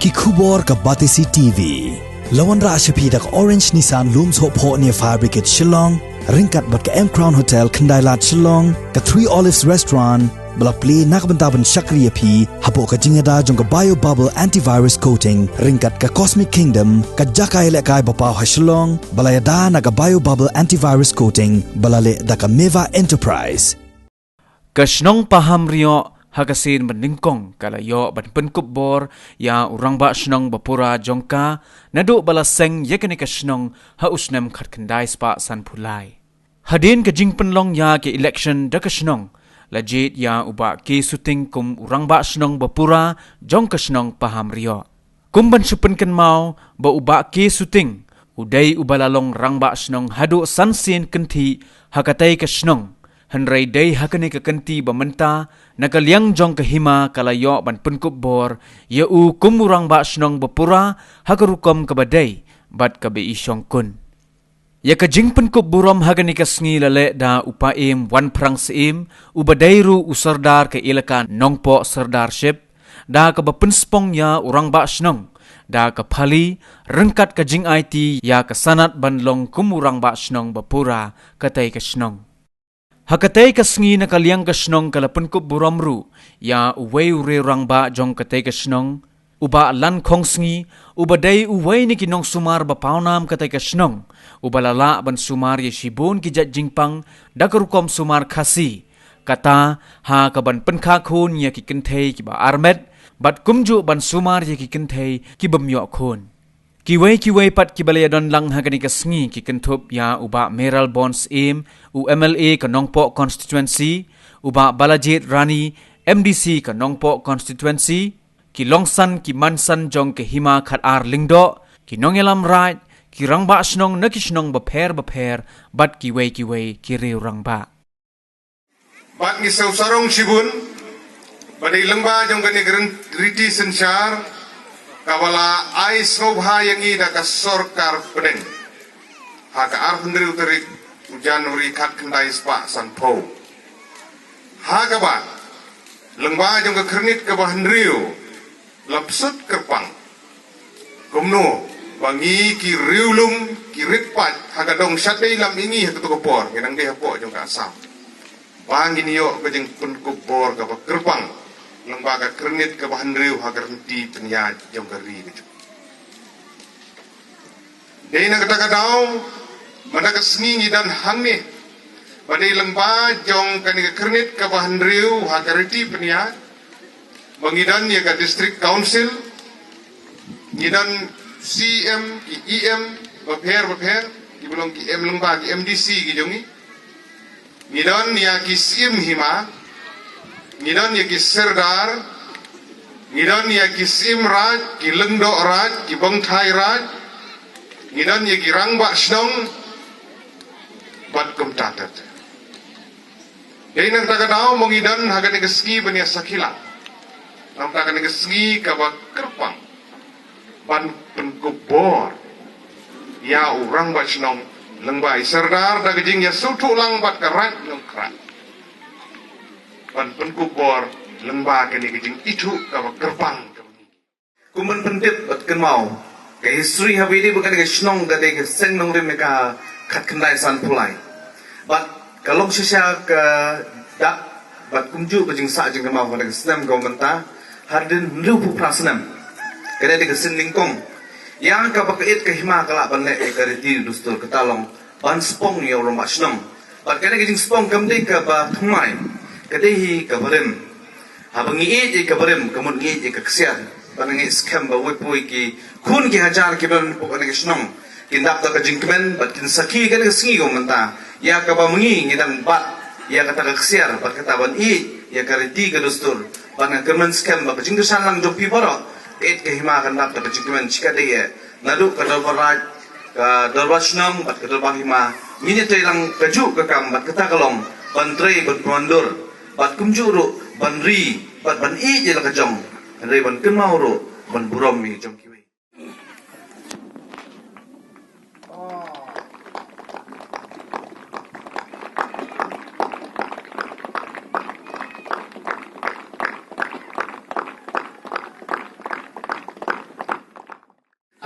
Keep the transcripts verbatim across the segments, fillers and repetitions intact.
Ki khubor ka Batesi T V. La wanrah sha phi da ka Orange Nissan Lum Sohphoh near Fire Brigade Shillong, ryngkat bad ka M Crown Hotel Khyndailad Shillong, ka Three Olives Restaurant, ba la plie na ka bynta ban shakri ïa phi hapoh ka jingïada jong ka Bio Bubble Antivirus Coating, ryngkat ka Cosmic Kingdom, ka jaka ïalehkai ba paw ha Shillong, ba la ïada na ka Bio Bubble Antivirus Coating, ba la leh da ka Meva Enterprise. Ka shnong Pahamrioh ha ka sien ba nyngkong ka la ïoh ban pynkup bor ïa u rangbah shnong ba pura jong ka, naduh ba la seng ïa kane ka shnong ha u snem khatkhyndai spah sanphew lai. Hadien ka jingpynlong ïa ka election da ka shnong, la jied ïa u Bah K Suting kum u rangbah shnong ba pura jong ka shnong Pahamrioh. Kum ban shu pynkynmaw ba u Bah K Suting u dei uba la long rangbah shnong haduh san sien kynthih ha katei ka shnong. Hynrei dei ha kane ka kynti ba mynta, na ka liang jong ka hima ka la ïoh ban pynkup bor ïa u kum u rangbah shnong ba pura ha ka rukom kaba dei bad kaba i shongkun. Ïa ka jingpynkup burom ha kane ka sngi la leh da u Paiem Wanphrang Syiem, uba dei ruh u Sordar ka elaka Nongpoh Sordarship, da kaba pynspong ïa u rangbah shnong da ka phali, ryngkat ka jingaiti ïa ka sanad ban long kum u rangbah shnong ba pura katei ka shnong. Ha katei ka sngi na ka liang ka shnong ka la pynkup burom ruh ïa uwei u riew rangbah jong katei ka shnong, u Bah Lankhong Sngi, uba dei uwei na ki nongsumar ba pawnam katei ka shnong, uba la lah ban sumar ïa shibun ki jait jingpang da ka rukom sumar Khasi. Kata ha kaban pynkha khun ïa ki kynthei kiba armet, bad kumjuh ban sumar ïa ki kynthei ki bym ïoh khun. Kiwei kiwei pat kiba la ïadon lang ha kane ka sngi ki kynthup ïa u Bah Mayralborn Syiem, u M L A ka Nongpoh Constituency, u Bah Balajied Rani, M D C ka Nongpoh Constituency, ki longsan ki mansan jong ka hima Khatar Lyngdoh, ki nongïalam raid, ki rangbah shnong na ki shnong bapher bapher, bad kiwei kiwei ki riew rangbah. Bad ngi sngewsarong shibun ba dei lyngba jong kane ka riti synshar kaba la ai sngewbha ïa ngi da ka sorkar pdeng ha ka arphew hynriew tarik u January khatkhyndai spah sanphew. Ha kaba lyngba jong ka Khyrnit kaba hynriew la psut kyrpang kumno ba ngi ki riewlum ki rit paid ha ka dong shatei lam ïa ngi ha kato ka por, ngi nang dei hapoh jong ka Assam, ba ngin ïoh ka jingpynkup bor kaba kyrpang lyngba ka Khyrnit kaba hynriew ha ka riti pynïaid jong ka ri ka jong. Dei na kata ka daw, mynta ka sngi ngi don hangne ba dei lyngba jong kane ka Khyrnit kaba hynriew ha ka riti pynïaid, ba ngi don ïa ka District Council, ngi don C M, ki E M bapher bapher, kiba long ki M lyngba, ki M D C ki jong ngi. Ngi don ïa ki Syiem hima, ngi don ïa ki Sordar, ngi don ïa ki Syiem Raid, ki Lyngdoh Raid, ki Bongthai Raid, ngi don ïa ki Rangbah Shnong, bad kumta ter ter. Dei na kata ka daw mo ngi don ha kane ka sngi ban ïa sakhi lang, na kata kane ka sngi kaba kyrpang, ban pynkup bor ïa u Rangbah Shnong lyngba i Sordar da ka jingïasngewthuh lang bad ka Raid Nongkhrah, ban pynkup bor lyngba kane ka jingithuh kaba kyrpang kaba ngi. Kum ban pyntip bad kynmaw ka history haba ïadei bad kane ka shnong, ka dei ka seng nongrim ïa ka khatkhyndai sanphew lai. Bad ka long shisha ka dak bad kumjuh ka jingsah jingkynmaw ha kane ka snem kaba mynta, hadien hynriewphew phra snem. Ka dei ka sien nyngkong ïa kaba ka ïit ka hima ka lah ban leh ïa ka riti dustur, kata long ban spong ïa u Rangbah Shnong. Bad kane ka jingspong kam dei kaba thymmai, ka dei hi kaba rim. Haba ngi ïeit ïa kaba rim, ka mut ngi ïeit ïa ka ksiar. Bad ngi skhem ba wei pa wei ki khun ki hajar kiba don hapoh kane ka shnong kin dap da ka jingkmen bad kin sakhi kane ka sngi kaba mynta ïa kaba ma ngi ngi dang bat ïa kata ka ksiar bad kata ban ïeit ïa ka riti ka dustur. Bad nga kyrmen skhem ba ka jingkyrshan lang jong phi baroh, ka ïit ka hima kan dap da ka jingkmen shikatdei. Naduh ka dorbar raid, ka dorbar shnong bad ka dorbar hima, ngin ïatrei lang kajuh ka kam bad kata ka long ban trei ban pynwandur bad kumjuh ruh ban ri bad ban ïeit ïa la ka jong, hynrei ban kynmaw ruh ban burom ïa jong kiwei.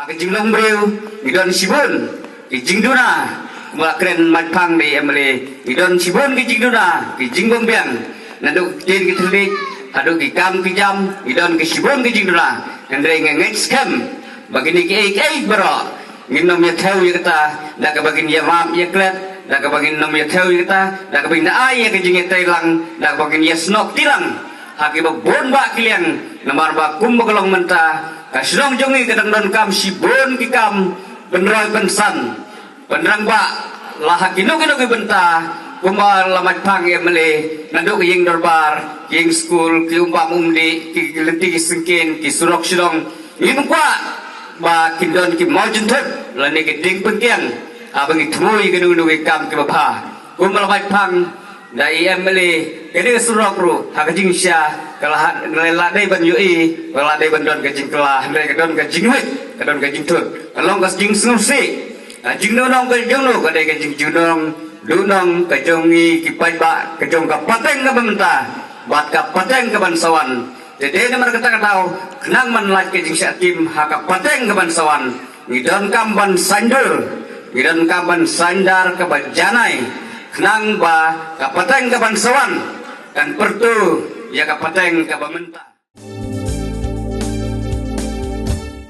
Ka jinglong briew ngi don shibun ki jingduna, kumba la kren Maitphang da i M L A, ngi don shibun ki jingduna, ki jingbymbiang, naduh ki ktien ki thylliej haduh ki kam ki jam, ngi don ki shibun ki jingduna. Hynrei nga ngeit skhem ba kine kiei kiei baroh ngin ym ïa thew ïa kata, da kaba ngin ïa map ïa klet, da kaba ngin ym ïa thew ïa kata, da kaba ngin ai ïa ka jingïatreilang, da kaba ngin ïa snoh kti lang ha kiba bun bah ki liang. Namar ba kumba ka long mynta, ka shnong jong ngi ka dang donkam shibun ki kam pynroi pynsan, pynrangbah la ha kino kino ki bynta, kumba la Maitphang M L A, naduh ka ïing dorbar, ki ïing skul, ki um bam um dih, ki lynti ki syngkien, ki surok shnong, ngim kwah ba kin don ki mawjynthut lane ki dieng pynkiang haba ngi thmu ïa kino kino ki kam kiba bha. Kumba la Maitphang da i M L A, kane ka surok ruh ha ka jingshisha ka la, la dei ban ïohi, ka la dei ban don ka jingkylla, hynrei ka don ka jingwit, ka don ka jingthut, ka long ka jingsngewsih. Ka jingnong ka jong no ka dei ka jingjingnong duhnong ka jong ngi ki paidbah, ka jong ka pateng kaba mynta bad ka pateng kaban sa wan. Te dei namar kata ka daw, khnang ban lait ka jingshah tim ha ka pateng kaban sa wan, ngi donkam ban saiñdur, ngi donkam ban saiñdar kaba janai, khnang ba ka pateng kaban sa wan kan pyrto ïa ka pateng kaba mynta.